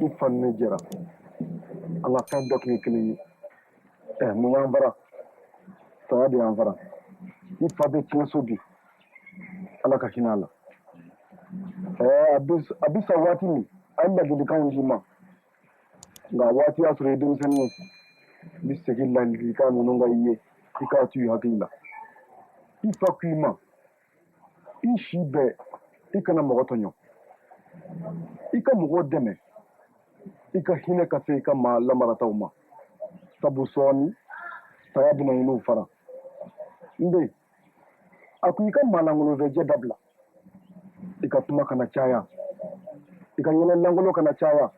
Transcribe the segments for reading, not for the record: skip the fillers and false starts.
I fa ni ne jɛra, an ka fɛn bɛɛ tun ye kelen ye. Ɛ, mun y'an fara? Saya de y'an fara. I fa bɛ tiɲɛso bi, Ala ka hinɛ a la. Ɛɛ, a bɛ sa waati min, a ye ladilikanw d'i ma, nka waati y'a sɔrɔ i ye denmisɛnnin ye. N bɛ segin ladilikan ninnu kan i ye, i k'a to i hakili la. I fa ko i ma, i si bɛɛ i kana mɔgɔ tɔɲɔ, i ka mɔgɔw dɛmɛ, i ka hinɛ ka se i ka maa lamarataw ma, sabu sɔɔni saya bɛna i n'u fara. N den, a ko i ka maalankolonfɛjɛ dabila, i ka kuma kana caya, i ka yɛlɛ lankolon kana caya,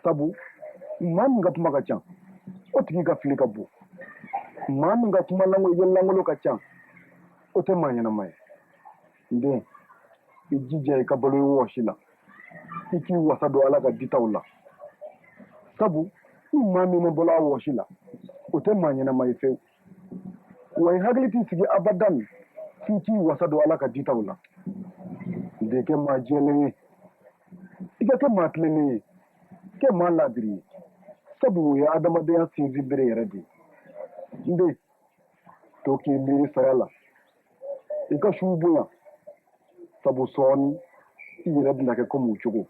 sabu maa min ka kuma ka ca, o tigi ka fili ka bon. Maa min ka kuma yɛlɛ lankolon ka ca, o tɛ maa ɲɛnama ye. N den, i jija i ka balo i wɔsi la, i k'i wasa don Ala ka ditaw la, sabu ni maa min ma balo a wɔsi la, o tɛ maa ɲɛnama ye fewu. Wa i hakili t'i sigi abadan f'i k'i wasa don Ala ka ditaw la. N den, kɛ maa jɛlen ye, i ka kɛ maa tilennen ye, kɛ maa laadiri ye, sabu o ye adamadenya sinsinbere yɛrɛ de ye. N den, to k'i miiri saya la, i ka suw bonya, sabu sɔɔni i yɛrɛ bɛna kɛ komi u cogo.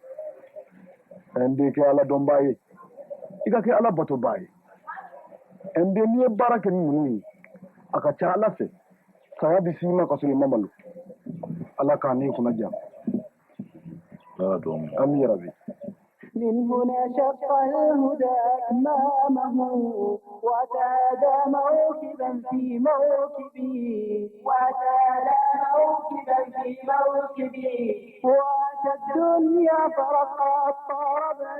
N den, kɛ Ala dɔnbaa ye, i ka kɛ Ala batobaa ye. N den, n'i ye baara kɛ ni ninnu ye, a ka ca Ala fɛ saya bɛ s'i ma ka sɔrɔ i ma malo. Ala k'a n'i kunna diya. Ami yarabi. من هنا شق الهدى أكمامه وتهادى موكبا في موكبي، وتهادى موكبا في موكبي، وأتى الدنيا فرقت طربا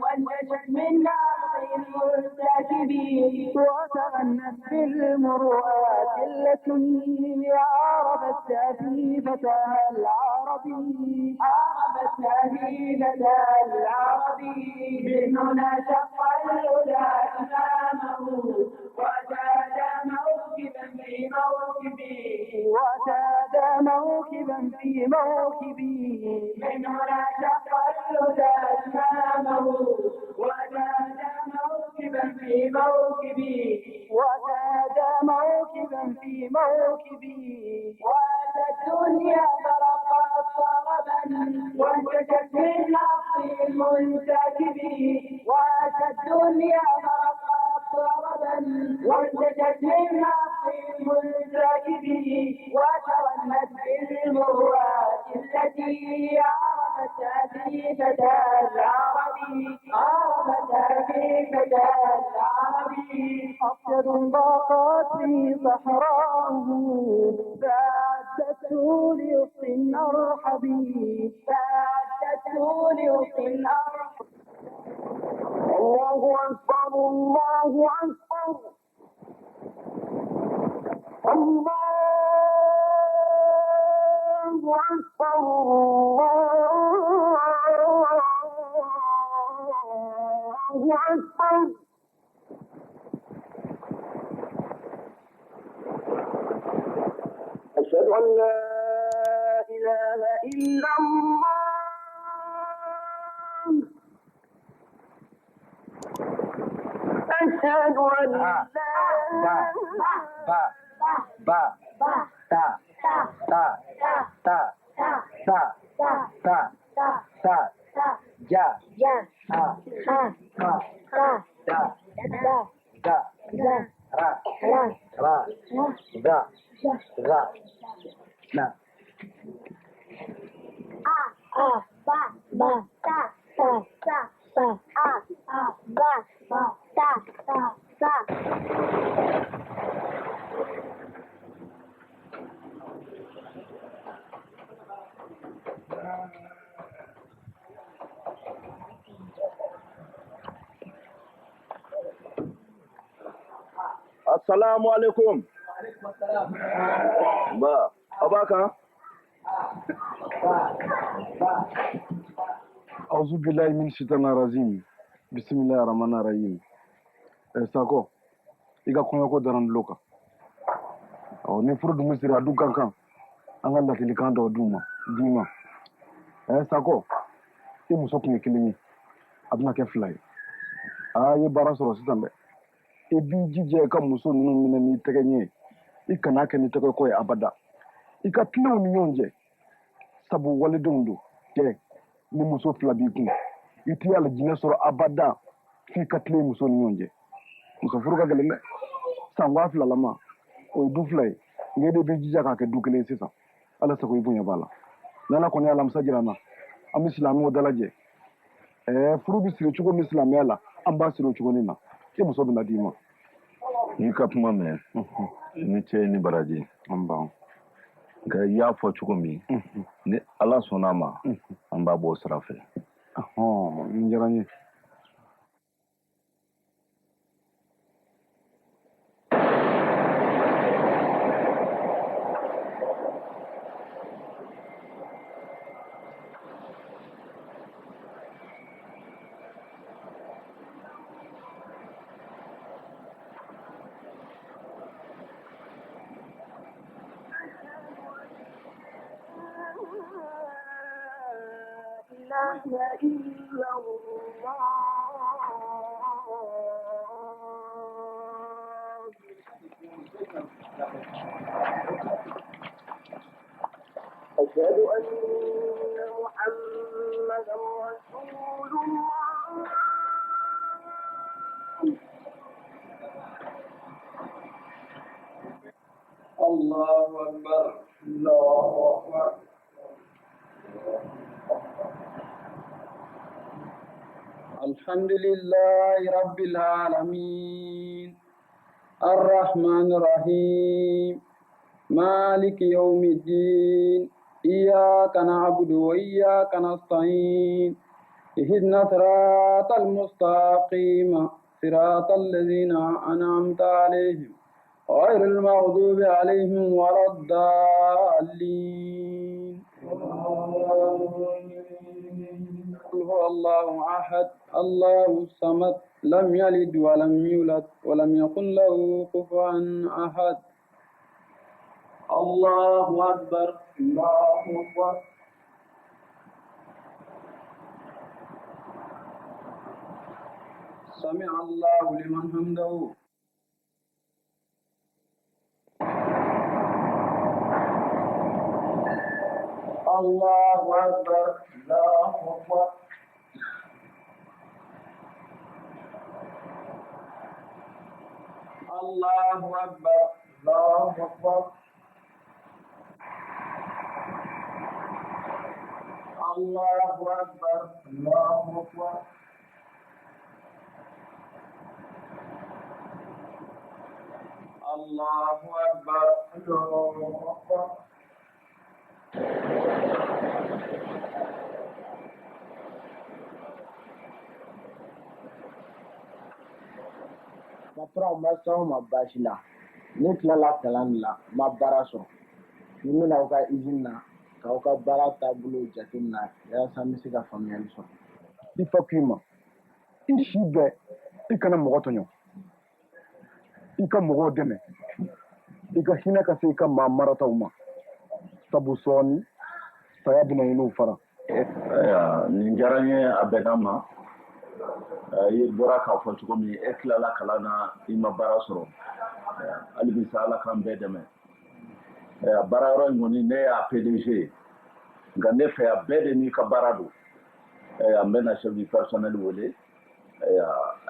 وانتشت من عرض المرتكبين، وتغنت بالمروءات التي عرفتها في فتاها العربي، عرفتها في فتاها العربي. من هنا شق الهدى أكمامه وتهادى موكبا في موكبي، وتهادى موكبا في موكبي. من هنا شق الهدى أكمامه وتهادى موكبا في موكبي، وتهادى موكبا في موكبي. وأتى الدنيا فرقت طربا وانتشت من عصر المنتكبين، وأتى الدنيا فرقت طربا وانتشت من عصر المنتكبين، وتغنت بالمروءات التي عرفتها في فتاة العربي، عرفتها في فتاة العربي. أبيض ضاقت في صحراه فأعدته لأفق أرحبي، فأعدته لأفق أرحبي. الله أكبر، الله أكبر، الله أكبر، الله أكبر. أشهد أن لا إله إلا الله، أشهد أن لا با با با تا تا تا تا تا تا جا ها ها دا دا را را ذا ذا نا. A ba ba ta ta ta ta a ba ba ta ta ta. Assalamu alaikum. Ba, aw b'a kan? Auzu billahi min shaitani rajim. Bismillahir rahmanir rahim. Sakɔ, i ka kɔɲɔko dara n tulo kan. Ɔ, ni furu dun bɛ siri, a dun ka kan an ka ladilikan dɔw d'u ma, d'i ma. Sakɔ, i muso tun ye kelen ye. A bɛna kɛ 2 ye. Aa, i ye baara sɔrɔ sisan dɛ. I b'i jija i ka muso ninnu minɛ n'i tɛgɛ ɲɛ ye. I kan'a kɛ ni tɛgɛ kɔ ye abada. I ka tilen u ni ɲɔgɔn cɛ, sabu walidenw don. Cɛ, ni muso 2 b'i kun, i t'i alijinɛ sɔrɔ abada f'i ka tilen muso ni ɲɔgɔn cɛ. Muso furu ka gɛlɛn dɛ. Sango a filalama, o ye du 2 ye. Nka e de b'i jija k'a kɛ du 1 ye sisan. Ala sago i bonya b'a la. N'Ala kɔni ye alamisa jira an na, an bɛ silamɛw dalajɛ. Furu bɛ siri cogo min silamɛya la, an b'a siri o cogo nin na. I muso bɛna d'i ma. N'i ka kuma mɛn, i ni ce, ni baraji. An ban. Nka i y'a fɔ cogo min, ni Ala sɔnna a ma, an b'a bɔ o sira fɛ. Nin diyara n ye. أشهد أن محمدا رسول الله. الله أكبر، الله أكبر. الحمد لله رب العالمين، الرحمن الرحيم، مالك يوم الدين، إياك نعبد وإياك نستعين، اهدنا صراط المستقيم، صراط الذين أنعمت عليهم غير المغضوب عليهم ولا الضالين. قل هو الله أحد، الله الصمد، لم يلد ولم يولد ولم يكن له كفوا أحد. الله أكبر، الله أكبر. سمع الله لمن حمده. الله أكبر، الله أكبر. الله أكبر، الله أكبر. الله أكبر، الله أكبر. الله أكبر، الله أكبر. Patron, ma s'aw ma baasi la. Ne tilala kalan de la, n ma baara sɔrɔ. Ni n bɛna aw ka izini na k'aw ka baara taabolo jateminɛ walasa n bɛ se ka faamuyali sɔrɔ. I fa ko i ma, i si bɛɛ i kana mɔgɔ tɔɲɔ, i ka mɔgɔw dɛmɛ, i ka hinɛ ka se i ka maa marataw ma, sabu sɔɔni saya bɛna i n'u fara. Ayiwa, nin diyara n ye, a bɛnna ma. I bɔra k'a fɔ cogo min, e tilala kalan na, i ma baara sɔrɔ. Hali bi sa, Ala k'an bɛɛ dɛmɛ. Baara yɔrɔ in kɔni, ne y'a PDG ye, nka ne fɛ yan, bɛɛ de n'i ka baara don. N bɛna chef du personnel wele,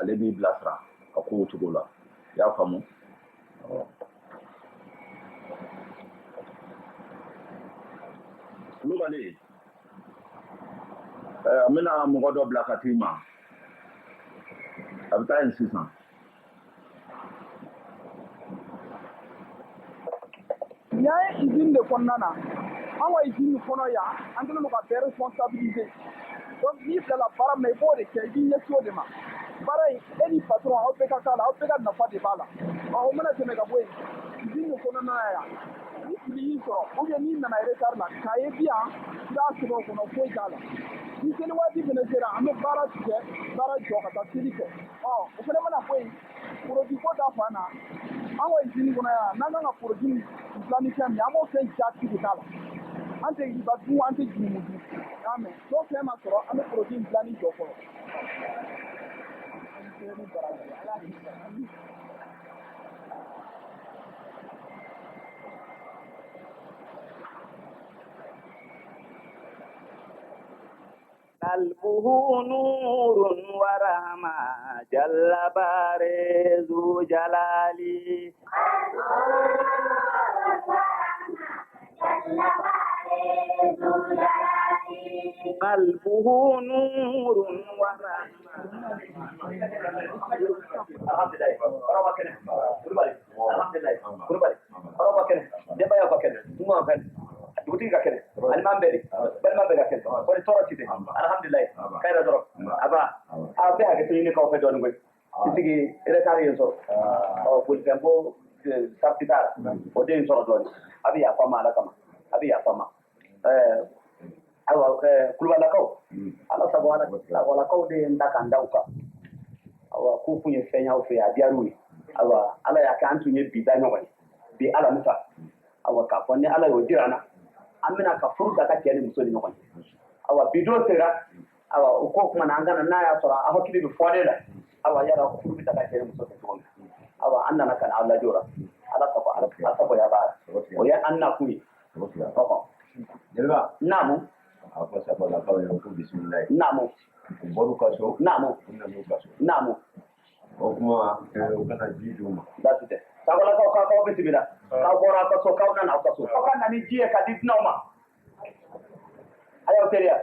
ale b'i bilasira a kow cogo la. I y'a faamu? Kulubali, n bɛna mɔgɔ dɔ bila ka t'i ma, a bɛ taa yen sisan. Nin y'an ye usine de kɔnɔna na. An ka usine kɔnɔ yan, an kɛlen don ka bɛɛ responsabiliser. Donc n'i bilala baara min na, i b'o de kɛ, i b'i ɲɛsin o de ma. Baara in, e ni patron, aw bɛɛ ka k'a la, aw bɛɛ ka nafa de b'a la. Ɔ, o mana tɛmɛ ka bɔ yen, usine kɔnɔna na yan, ni fili y'i sɔrɔ ou bien n'i nana retard la, cahier bi yan, i b'a sɛbɛn o kɔnɔ, foyi t'a la. Ni seli waati fɛnɛ sera, an bɛ baara tigɛ, baara jɔ ka taa seli kɛ. Ɔ, o fɛnɛ mana bɔ yen, produit ko ta fan na, an ka usine kɔnɔ yan, n'an kan ka produit dilan ni fɛn min ye, an b'o fɛn jati de k'a la. An tɛ riba dun, an tɛ jurumu dun. Y'a mɛn? N'o fɛn ma sɔrɔ, an bɛ produit dilanni jɔ fɔlɔ. Hɛrɛ ni baraji, Ala k'i sara. قلبه نور ورحمة جل بارز جلالي قلبه نور ورحمة. Alhamdulilayi, kɔrɔba kɛnɛ, Kulubali. Alhamdulilayi, Kulubali, kɔrɔba kɛnɛ, denbayaw ka kɛnɛ, dunanw ka kɛnɛ, dugutigi ka kɛnɛ, alimami bɛɛ de, balima bɛɛ ka kɛnɛ, kɔni tɔɔrɔ ti dɛ. Alhamdulilayi, k'a yɛrɛ dɔrɔn aba a bɛ hakɛ to ɲini k'aw fɛ dɔɔnin koyi, isigi retard ye n sɔrɔ, ɔ bolifɛn ko sarati t'a la, o de ye n sɔrɔ dɔɔnin. A bɛ yafa n ma, Ala kama, a bɛ yafa n ma. Ayiwa, Kulubalilakaw, Ala sago Ala Sakolakaw de ye n ta ka n da u kan. Ayiwa, k'u kun ye fɛn y'aw fɛ yen, a diyar'u ye. Ayiwa, Ala y'a kɛ an tun ye bi da ɲɔgɔn ye bi alamisa. Ayiwa, k'a fɔ ni Ala y'o jira an na, an bɛna ka furu daga cɛ ni muso ni ɲɔgɔn cɛ. Ayiwa, bi don sera. Ayiwa, o ko kuma na, an kana n'a y'a sɔrɔ aw hakili bɛ fɔ ne la. Ayiwa, yala furu bɛ daga cɛ ni muso cɛ cogo min na. Ayiwa, an nana ka na aw lajɔ o la. Ala sago Ala sago ya baara, o ye an nakun ye. Ɔhɔ. Jeliba. Naamu. A fɔ Sakolakaw ye ko bisimilayi. Naamu. U bɔr'u ka so. Naamu. U nan'u ka so. Naamu. O kuma u kana ji d'u ma. Baasi tɛ. Sakolakaw, k'aw bisimila, k'aw bɔra aw ka so, k'aw nana aw ka so, aw ka na ni ji ye ka di dunanw ma. A y'aw teliya.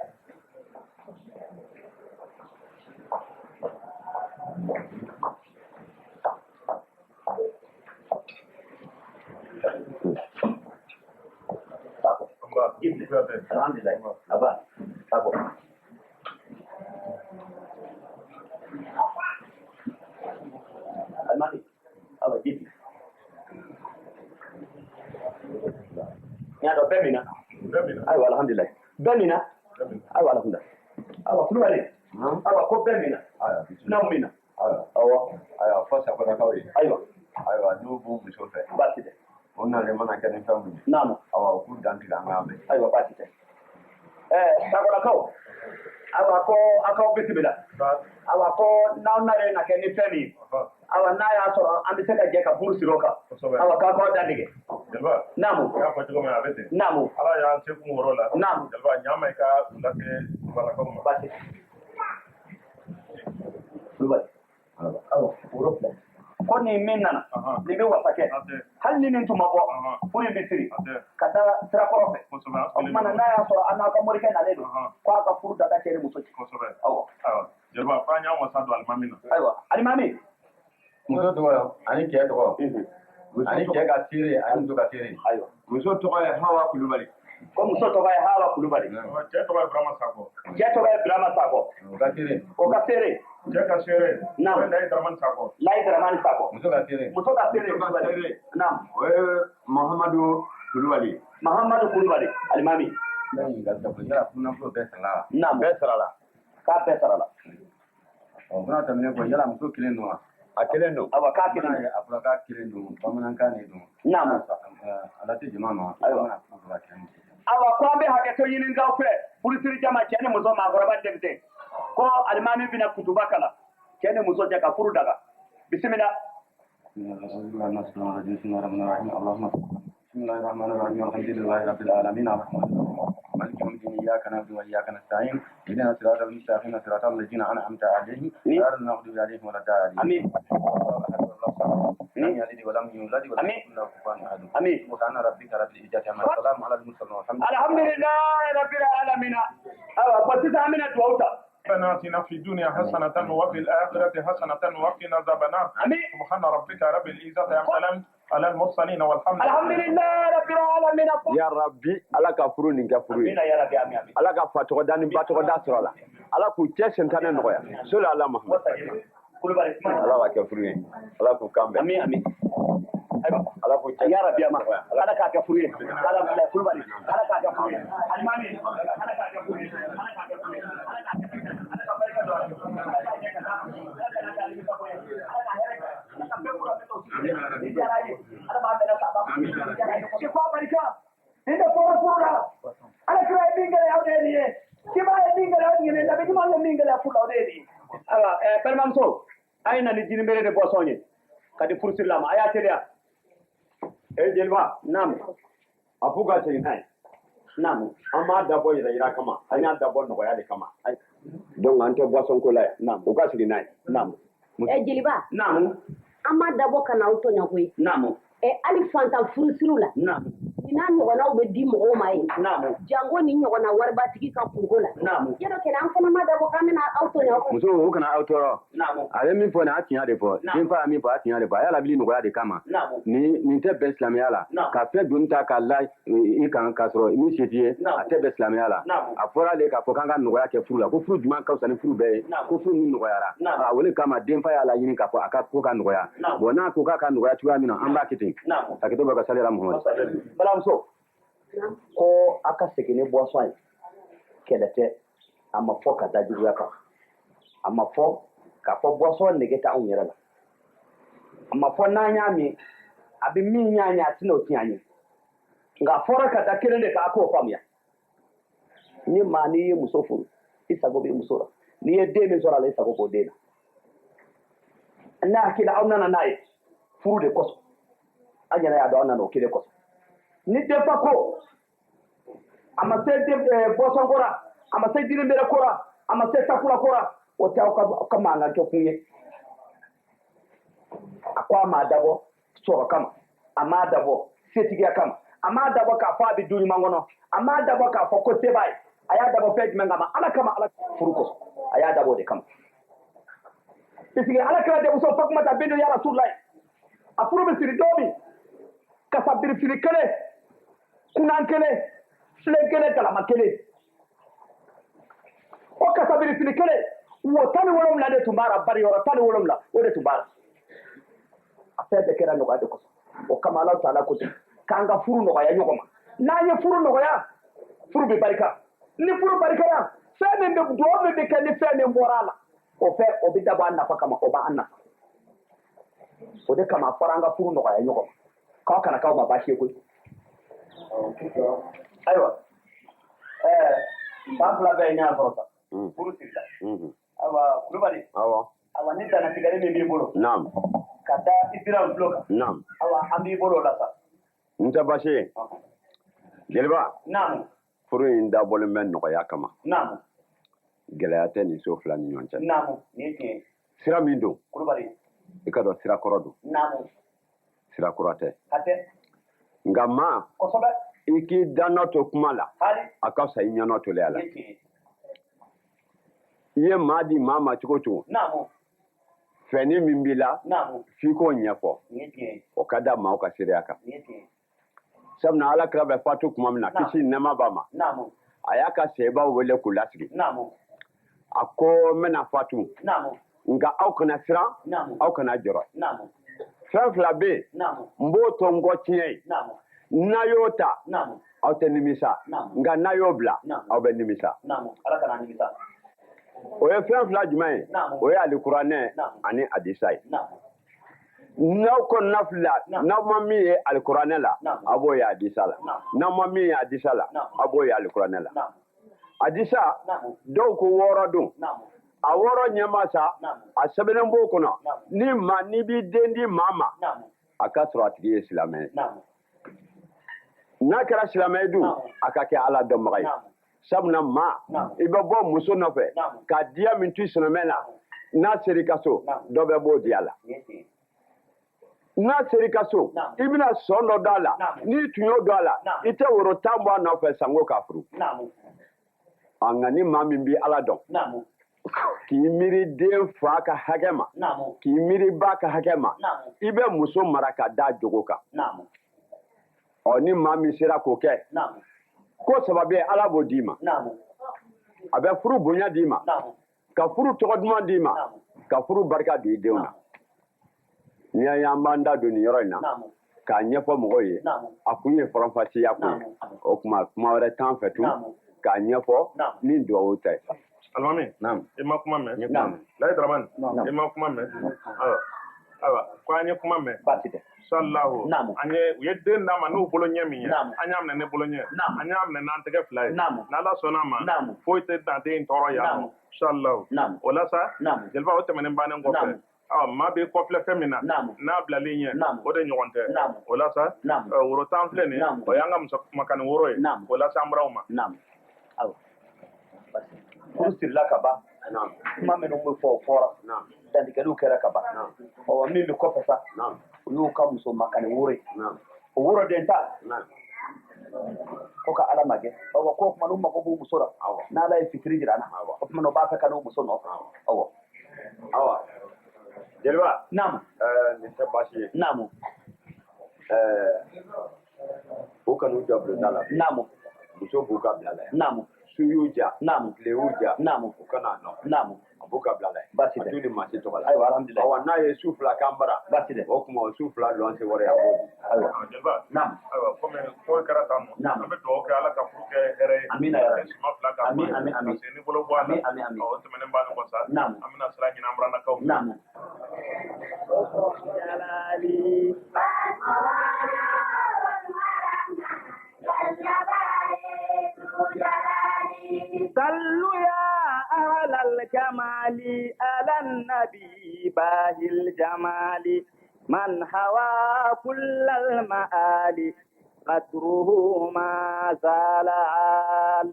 Sako. Alhamdulilayi. Aba. Sako. Alimami. Awa jiti. N y'a dɔn bɛɛ min na. Ayiwa, alhamdulilayi. Bɛɛ min na. Ayiwa, alhamdulilayi. Ayiwa, Kulubali. Ayiwa, ko bɛɛ min na. N'aw min na. Awɔ. Ayiwa, fɔ Sakolakaw ye. Ayiwa. Ayiwa, n'u b'u muso fɛ. Baasi tɛ. O nalen mana kɛ ni fɛn mun ye. Naamu. Ayiwa, u k'u dantigɛ an k'a mɛn. Ayiwa, baasi tɛ. Sakolakaw. Ayiwa, ko aw k'aw bisimila. Ayiwa, ko n'aw nalen na kɛ ni fɛn min ye. Ayiwa, n'a y'a sɔrɔ an bɛ se ka jɛ ka buru siri o kan. Ayiwa, k'aw k'aw dantigɛ. Jeliba. Naamu. I y'a fɔ cogo min na, a bɛ ten. Naamu. Ala y'an se kun wɔrɔ la. Naamu. Jeliba, ɲa ma i ka u lase Kulubalakaw ma. Baasi tɛ. Kulubali. Ayiwa, woro filɛ. Ko ni min nana, nin bɛ wasa kɛ. Hali ni nin tun ma bɔ, furu in bɛ siri ka taa sirakɔrɔ fɛ. O tuma na, n'a y'a sɔrɔ an n'aw ka morikɛ nalen don, k'a ka furu daga cɛ ni muso cɛ. Awɔ. Ayiwa, jeliba, f'an y'an wasa don alimami na. Ayiwa, alimami. Muso tɔgɔ ani cɛ tɔgɔ ani cɛ ka seere ani muso ka seere. Ayiwa. Muso tɔgɔ ye Hawa Kulubali. Ko muso tɔgɔ ye Hawa Kulubali. Cɛ tɔgɔ ye Burama Sakɔ. Cɛ tɔgɔ ye Burama Sakɔ. O ka seere. O ka seere. Cɛ ka seere. Naamu. O ye Layi Daramani Sakɔ. Layi Daramani Sakɔ. Muso ka seere. Muso ka seere. Muso ka seere. Naamu. O ye Mahamadu Kulubali. Mahamadu Kulubali, alimami. N bɛ ɲininkali kɛ fɔlɔ, yala furunafolo bɛɛ sara la? Naamu. Bɛɛ sara la. K'a bɛɛ sara la. Ɔ, fana tɛmɛnen kɔ, yala muso kelen don wa? A kelen don. Awa, k'a kelen don. A fɔra k'a kelen don, bamanankan de don. Naamu. A lase jama ma. Ayiwa. Awa, ko an bɛ hakɛto ɲini k'aw fɛ, furusiri jama, cɛ ni muso, maakɔrɔba, denmisɛn, ko alimami bɛna kutuba kalan cɛ ni muso cɛ ka furu daga. Bisimila. بسم الله الرحمن الرحيم، الحمد لله رب العالمين، الرحمن الرحيم، مالك يوم الدين، اياك نعبد واياك نستعين، اهدنا الصراط المستقيم، صراط الذين انعمت عليهم غير المغضوب عليهم ولا الضالين. امين. لم يلد ولم يولد ولم يكن له كفوا احد. امين. سبحان ربك رب العزه عما يصفون، وسلام على المرسلين والحمد الحمد لله رب العالمين. Ayiwa, ko sisan an bɛna duwawu ta. ربنا آتنا في الدنيا حسنة وفي الآخرة حسنة وقنا عذاب النار. سبحان ربك رب العزة عما يصفون، على المرسلين والحمد الحمد لله رب العالمين. Ya Rabbi, Ala ka furu nin kɛ furu ye. Amina ya Rabbi, amin amin. Ala ka fa tɔgɔ da ni ba tɔgɔ da sɔrɔ a la. Ala k'u cɛ sentanɛ nɔgɔya. Soli ala Muhammad. Kulubali. Ala k'a kɛ furu ye. Ala k'u kan bɛn. Amin amin. Ala k'u cɛ. Ya Rabbi, ama. Ala k'a kɛ furu ye. Ala Kulubali. Ala k'a kɛ furu ye. Alimami. Ala k'a kɛ furu ye. Ala k'a kɛ furu ye. Ala k'a kɛ furu ye. Ala ka barika don a la. Ala k'a ɲɛ ka d'a ma. Ala ka n'a kɛ alimi sago ye. Ala ka hɛrɛ kɛ. Ala ka bɛɛ kura bɛɛ t'o sigi. Ni diyara ye. Ala b'an bɛɛ la sa. Ni ko barika. Ni de fɔra furu la. Ala kira ye min gɛlɛya, o de ye nin ye. Kiba ye min gɛlɛya, o de ye nin ye. Nabi ɲuman ye min gɛlɛya furu la, o de ye nin ye. Ayiwa, balimamuso. A ye na ni jinibere ni boisson ye ka di furusirila ma, a y'a teliya. E jeliba. Naamu. A f'u ka segin n'a ye. Naamu. An m'a dabɔ yɛrɛ yira kama, an y'a dabɔ nɔgɔya de kama. Donc an tɛ boisson ko la yan. Naamu. U ka segin n'a ye. Naamu. Ɛ jeliba. Naamu. An m'a dabɔ ka n'aw tɔɲɔ koyi. Naamu. Ɛ hali fantan furusiriw la. Naamu. Nin n'a ɲɔgɔnnaw bɛ di mɔgɔw ma yen. Naamu. Jango nin ɲɔgɔnna waribatigi ka kunko la. Naamu. Yɔrɔ kɛnɛ an fana ma dabɔ k'an bɛna aw tɔɲɔ. Muso o kana aw tɔɔrɔ. Naamu. A ye min fɔ nin, a tiɲɛ de fɔ. Denfa ye min fɔ, a tiɲɛ de fɔ. A y'a lawuli nɔgɔya de kama. Naamu. Nin tɛ bɛn silamɛya la. Naamu. Ka fɛn doni ta k'a la i kan k'a sɔrɔ min se t'i ye. Naamu. A tɛ bɛn silamɛya la. Naamu. A fɔra ale k'a fɔ k'an ka nɔgɔya kɛ furu la. Ko furu jumɛn ka fisa ni furu bɛɛ ye. Naamu. Ko furu min nɔgɔyara. Naamu. A o de kama denfa y'a laɲini k'a fɔ a ka ko ka nɔgɔya. Naamu. Bon n'a ko k'a ka nɔgɔya cogoya min na, an b'a kɛ ten. Naamu. Hakɛto bɛ ka sali ala Muhamadu. Balimamuso, ko a ka segin ni boisson ye, kɛlɛ tɛ, a ma fɔ ka da juguya kan, a ma fɔ k'a fɔ boisson nege tɛ anw yɛrɛ la, a ma fɔ n'an y'a min a bɛ min ɲɛ an ye a tɛna o tiɲɛ an ye, nka a fɔra ka da kelen de kan, a k'o faamuya. Ni maa n'i ye muso furu, i sago b'i muso la, n'i ye den min sɔrɔ a la, i sago b'o den na. N'a hakili aw nana n'a ye furu de kosɔn, an yɛrɛ y'a dɔn aw nana o kelen kosɔn. Ni denfa ko a ma se boisson ko la, a ma se jinibere ko la, a ma se takula ko la, o tɛ aw ka mankan kɛ kun ye. A ko a m'a dabɔ sɔrɔ kama, a m'a dabɔ setigiya kama, a m'a dabɔ k'a fɔ a bɛ du ɲuman kɔnɔ, a m'a dabɔ k'a fɔ ko se b'a ye. A y'a dabɔ fɛn jumɛn kama? Ala kama, ala furu kosɔn, a y'a dabɔ o de kama. Puisque ala kɛra denmuso Fatumata bintu ya Rasulullahi, a furu bɛ siri don min, kasa birifini kelen, kunan kelen, filen kelen, galama kelen. O kasa birifini kelen, wo 17 de tun b'a la, bari yɔrɔ 17 o de tun b'a la. A fɛn bɛɛ kɛra nɔgɔya de kosɔn. O kama Alahu taala ko ten k'an ka furu nɔgɔya ɲɔgɔn ma. N'an ye furu nɔgɔya, furu bɛ barika. Ni furu barikara, fɛn min bɛ duwawu min bɛ kɛ ni fɛn min bɔra a la, o fɛn o bɛ dabɔ an nafa kama, o b'an nafa. O de kama a fɔra an ka furu nɔgɔya ɲɔgɔn ma, k'aw kana k'aw ma baasi ye koyi. Ayiwa, san 2 bɛɛ ye ɲɔgɔn sɔrɔ sa, furu sirila. Ayiwa Kulubali. Awɔ. Ayiwa ni dannatigɛli min b'i bolo. Naam. Ka da i sira tulo kan. Naam. Ayiwa an b'i bolo o la sa. N tɛ baasi ye. Jeliba. Naamu. Furu in dabɔlen bɛ nɔgɔya kama. Naamu. Gɛlɛya tɛ nin so 2 ni ɲɔgɔn cɛ. Naamu, nin ye tiɲɛ ye. Sira min don. Kulubali. I ka dɔn sira kɔrɔ don. Naamu. Sira kura tɛ. A tɛ. Nka maa. Kosɛbɛ. I k'i danɔ to kuma la. Hali. A ka fisa i ɲɛnɔ toli a la. Nin ye tiɲɛ ye. I ye maa di maa ma cogo o cogo. Naamu. Fɛnni min b'i la. Naamu. F'i k'o ɲɛfɔ. Nin ye tiɲɛ ye. O ka da maaw ka seereya kan. Nin ye tiɲɛ ye. Sabula ala kira bɛ fatu tuma min na, kisi ni nɛɛma b'a ma. Naamu. A y'a ka sebaw wele k'u lasigi. Naamu. A ko n bɛna fatu. Naamu. Nka aw kana siran. Naamu. Aw kana jɔrɔ. Naamu. Fɛn 2 bɛ yen. Naamu. N b'o to n kɔ tiɲɛ ye. Naamu. N'a y'o ta. Naamu. Aw tɛ nimisa. Naamu. Nka n'a y'o bila. Naamu. Aw bɛ nimisa. Naamu. Ala kana nimisa. O ye fɛn 2 jumɛn ye? Naamu. O ye alikuranɛ Naamu. ani hadisa ye. Naamu. N'aw kɔnɔna filila, n'aw ma min ye alikuranɛ la, Naamu. aw b'o ye hadisa la. Naamu. N'aw ma min ye hadisa la, Naamu. aw b'o ye alikuranɛ la. Naamu. Hadisa, Naamu. dɔw ko 6 don. Naamu. A 6 ɲɛma sa, Naamu. a sɛbɛnnen b'o kɔnɔ. Naamu. Ni maa n'i b'i den di maa ma, Naamu. a ka sɔrɔ a tigi ye silamɛ ye. Naamu. N'a kɛra silamɛ ye dun, Naamu. a ka kɛ Ala dɔnbaga ye. Naamu. Sabula maa, Naamu. i bɛ bɔ muso nɔfɛ, Naamu. ka diya min to i sinamɛ la, n'a sera i ka so, Naamu. dɔ bɛ b'o diya la. Nin ye tiɲɛ ye. N'a sera i ka so, Naamu. i bɛna sɔn dɔ d'a la, Naamu. n'i tun y'o dɔn a la, Naamu. i tɛ woro 10 bɔ a nɔfɛ sango k'a furu. Naamu. Nka ni maa min b'i Ala dɔn, Naamu. k'i miiri den fa ka hakɛ ma, Naamu. k'i miiri ba ka hakɛ ma, Naamu. i bɛ muso mara ka da jogo kan. Naamu. Ɔ ni maa min sera k'o kɛ, Naamu. ko saba bɛ yen, Ala b'o d'i ma. Naamu. A bɛ furu bonya d'i ma, Naamu. ka furu tɔgɔ duman d'i ma, Naamu. ka furu barika don i denw na. N'i y'a ye an b'an da don nin yɔrɔ in na, Naamu. k'a ɲɛfɔ mɔgɔw ye, Naamu. a kun ye faranfasiya ko ye. Naamu. O tuma kuma wɛrɛ t'an fɛ tun Naamu. k'a ɲɛfɔ Naamu. ni duwawu tɛ. Alimami. Naam. I ma kuma mɛn. N ye kuma mɛn. Layi Dramani. Naamu. I ma kuma mɛn. Ayiwa. Ayiwa ko an ye kuma mɛn. Baasi tɛ. Salahu. Naamu. An ye u ye den d'a ma n'u bolo ɲɛ min ye. Naamu. An y'a minɛ ne bolo ɲɛ. Naamu. An y'a minɛ n'an tɛgɛ 2 ye. Naamu. N'Ala sɔnna a ma. Naamu. Foyi tɛ dan den tɔɔrɔ yan nɔ. Naamu. Salahu. Naamu. O la sa. Naamu. Jeliba o tɛmɛnen bannen kɔfɛ. Naamu. Maa bɛ kɔfilɛ fɛn min na n'a bilalen ɲɛ, o de ɲɔgɔn tɛ. O la sa, woro 10 filɛ nin, o y'an ka muso makani woro ye. O la sa, an bɔra aw ma. Awa, furu sirila ka ban, kuma minnu bɛ fɔ, o fɔra, dantigɛliw kɛra ka ban. Ɔ, min bɛ kɔfɛ sa, o y'u ka muso makani woro ye. O woro den 10 ko ka Ala magɛ. Awa, ko o tuma n'u mago b'u muso la, n'Ala ye fitiri jira an na, o tuma o b'a fɛ ka n'u muso nɔfɛ. Awɔ. Awa jeliba. Naamu. Nin tɛ baasi ye. Naamu. O kan'u jɔ bulonda la. Naamu. Muso b'u ka bila la yan. Naamu. Su y'u ja. Naamu. Tile y'u ja. Naamu. U kana nɔ. Naamu. A b'u ka bila la yan. Baasi tɛ. A t'u ni maa si tɔgɔ la. Ayiwa, alhamdulilayi. Awa, n'a ye su 2 k'an bara. Baasi tɛ. O tuma o su 2 luwanse wari, a b'o di. Ayiwa. Jeliba. Naamu. Ayiwa, komi ko kɛra tan nɔ, an bɛ dugawu kɛ, Ala ka furu kɛ hɛrɛ ye. Amina ya rabbi. Suma 2 kan. Amin, amin, amin. Parce que ni bolo bɔ a la. Amin, amin, amin. O tɛmɛnen bannen kɔ sa, Naamu. an bɛna sira ɲini an buranakaw fɛ. Naamu. Jalali. صلوا يا أهل الكمال على النبي باهي الجمال، من هوى كل المآل، قدره ما زال عال.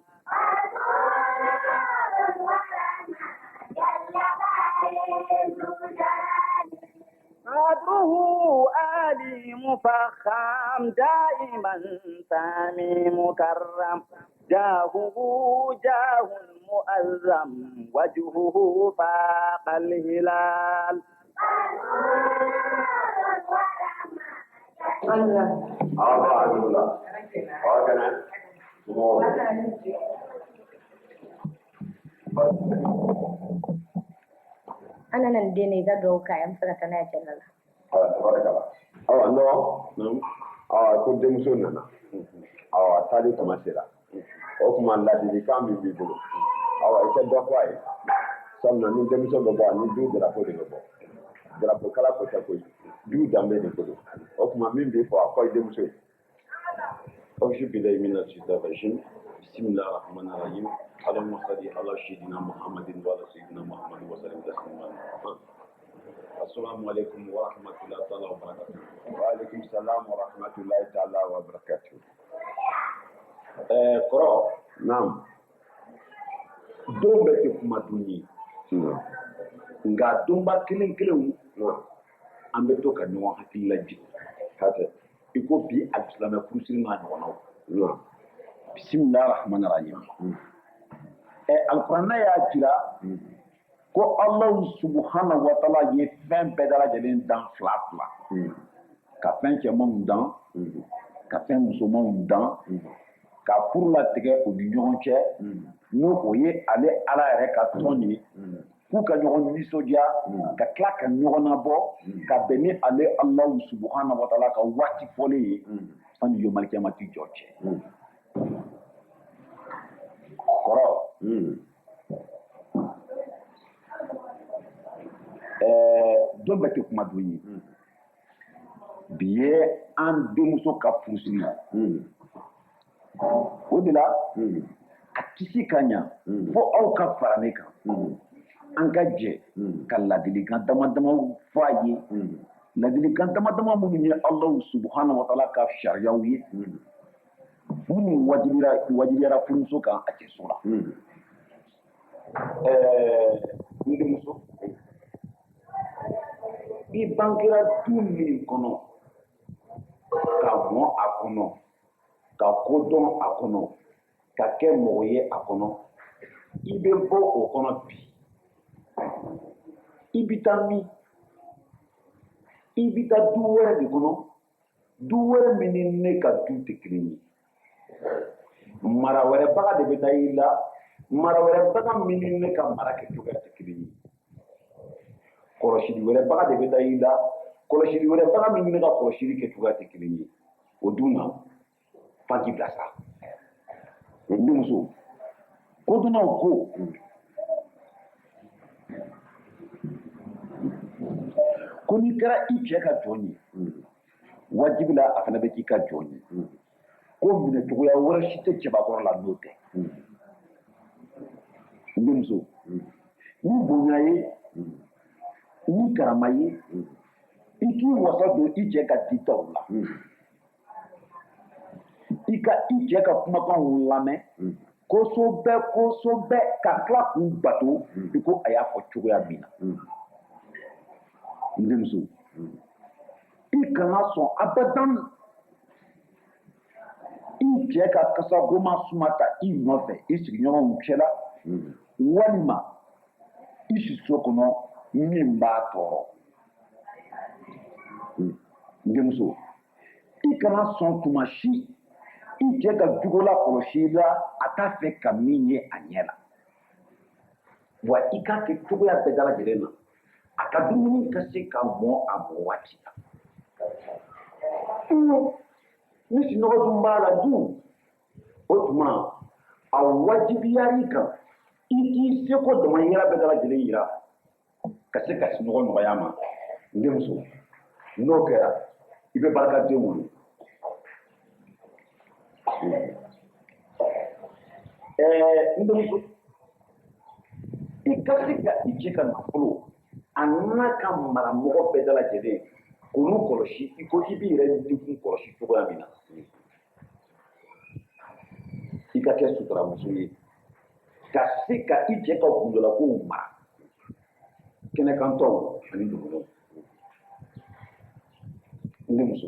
قدره آلي مفخم، دائما سامي مكرم، جاهه جاه مؤزم، وجهه فاق الهلال. Awa, awa kɛnɛ. Somɔgɔw? An nana nin den de i ka dugawu k'a ye, an bɛ fɛ ka taa n'a ye jɛnɛ la. Awa, tabarakala. Awa nɔ, awa, ko denmuso nana. Awa, a taali tuma sera. O tuma ladilikan min b'i bolo, awa, i tɛ dɔ fɔ a ye. Sabula ni denmuso bɛ bɔ, ani du drapeau de bɛ bɔ. Drapeau kala ko tɛ koyi, du danbe de ko don. O tuma min b'i fɔ, a fɔ i denmuso ye. أعوذ بالله من الشيطان الرجيم، بسم الله الرحمن الرحيم، اللهم صل على سيدنا محمد وعلى سيدنا محمد وسلم تسليما. السلام عليكم ورحمة الله تعالى وبركاته. وعليكم السلام ورحمة الله تعالى وبركاته. Kɔrɔ. Naam. Don bɛɛ tɛ kuma dun ye, nka donba kelen kelenw, an bɛ to ka ɲɔgɔn hakili lajigin. Hatɛ. I ko bi alisilamɛ furusiri n'a ɲɔgɔnnaw. Bisimilahi rahmani rahim. Alikuranɛ y'a jira ko Alahu subahana wa taala ye fɛn bɛɛ lajɛlen dan fila fila, ka fɛn cɛmanw dan, ka fɛn musomanw dan, ka furu latigɛ u ni ɲɔgɔn cɛ, n'o o ye ale Ala yɛrɛ ka tɔn ye, k'u ka ɲɔgɔn nisɔndiya, ka tila ka ɲɔgɔn nabɔ ka bɛn ni ale Alahu subahana wa taala ka waati fɔlen ye, sani yomalikiyama ti jɔ cɛ. Kɔrɔ, don bɛɛ tɛ kuma don ye. Bi ye an denmuso ka furusiri ye. O de la, a tɛ se ka ɲa fo aw ka fara ne kan, an ka jɛ ka ladilikan dama dama fɔ a ye, ladilikan dama dama minnu ye Alahu subahana wa taala ka sariyaw ye, minnu wajibiyara furumuso kan a cɛso la. N denmuso, i bangera du min kɔnɔ, ka mɔ a kɔnɔ, ka kodɔn a kɔnɔ, ka kɛ mɔgɔ ye a kɔnɔ, i bɛ bɔ o kɔnɔ bi, i bɛ taa min? I bɛ taa du wɛrɛ de kɔnɔ, du wɛrɛ min ni ne ka du tɛ kelen ye. Mara wɛrɛ baga de bɛ da i la, mara wɛrɛ baga min ni ne ka mara kɛcogoya tɛ kelen ye. Kɔlɔsili wɛrɛ baga de bɛ da i la, kɔlɔsili wɛrɛ baga min ni ne ka kɔlɔsili kɛcogoya tɛ kelen ye. O dun na, f'an k'i bilasira. N denmuso, kodɔnnaw ko n'i kɛra i cɛ ka jɔn ye, wajibi la a fana bɛ k'i ka jɔn ye. Ko minɛcogoya wɛrɛ si tɛ cɛbakɔrɔ la n'o tɛ. N denmuso, ni bonya ye Ni karama ye, i k'i wasa don i cɛ ka ditaw la, i ka i cɛ ka kumakanw lamɛn kosɛbɛ kosɛbɛ, ka tila k'u bato i ko a y'a fɔ cogoya min na. N denmuso, i kana sɔn abadan i cɛ ka kasagoma suma ta i nɔfɛ i sigiɲɔgɔnw cɛla walima i siso kɔnɔ min b'a tɔɔrɔ. N denmuso, i kana sɔn tuma si i cɛ ka jogo lakɔlɔsi i la a t'a fɛ ka min ye a ɲɛ la. Wa i k'a kɛ cogoya bɛɛ dalajɛlen na a ka dumuni ka se ka mɔ a mɔ waati la. Ni sunɔgɔ dun b'a la dun, o tuma a wajibiyar'i kan i k'i seko damayira bɛɛ dalajɛlen yira ka se ka sunɔgɔ nɔgɔya a ma. N denmuso, n'o kɛra, i bɛ barika den wolo. N denmuso, i ka se ka i cɛ ka nafolo a n'a ka maramɔgɔ bɛɛ dalajɛlen k'olu kɔlɔsi i ko i b'i yɛrɛ nikun kɔlɔsi cogoya min na. I ka kɛ suturamuso ye ka se ka i cɛ ka gundolakow mara, kɛnɛkantɔw ani dogonenw. N denmuso,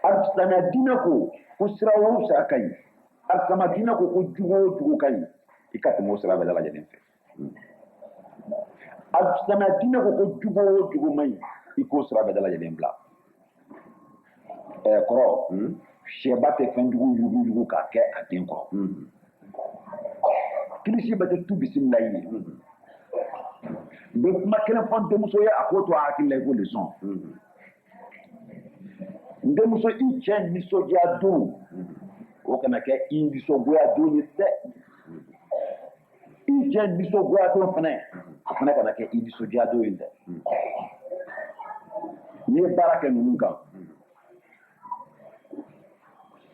alisilamɛya diinɛ ko ko sira o sira ka ɲi, alisilamɛya diinɛ ko ko jogo o jogo ka ɲi, i ka tɛmɛ o sira bɛɛ lajɛlen fɛ. Alisilamɛya diinɛ ko ko jogo o jogo man ɲi, i k'o sira bɛɛ lajɛlen bila. Kɔrɔ, sɛba tɛ fɛn jugu yuguyugu k'a kɛ a den kɔrɔ. Kilisi bɛɛ tɛ tu bisimila i ye. N bɛ kuma kelen fɔ n denmuso ye, a k'o to a hakili la i ko leçon. N denmuso, i cɛ nisɔndiya don, o kana kɛ i nisɔngoya don ye dɛ. I cɛ nisɔngoya don fana, o fana kana kɛ i nisɔndiya don ye dɛ. N'i ye baara kɛ ninnu kan,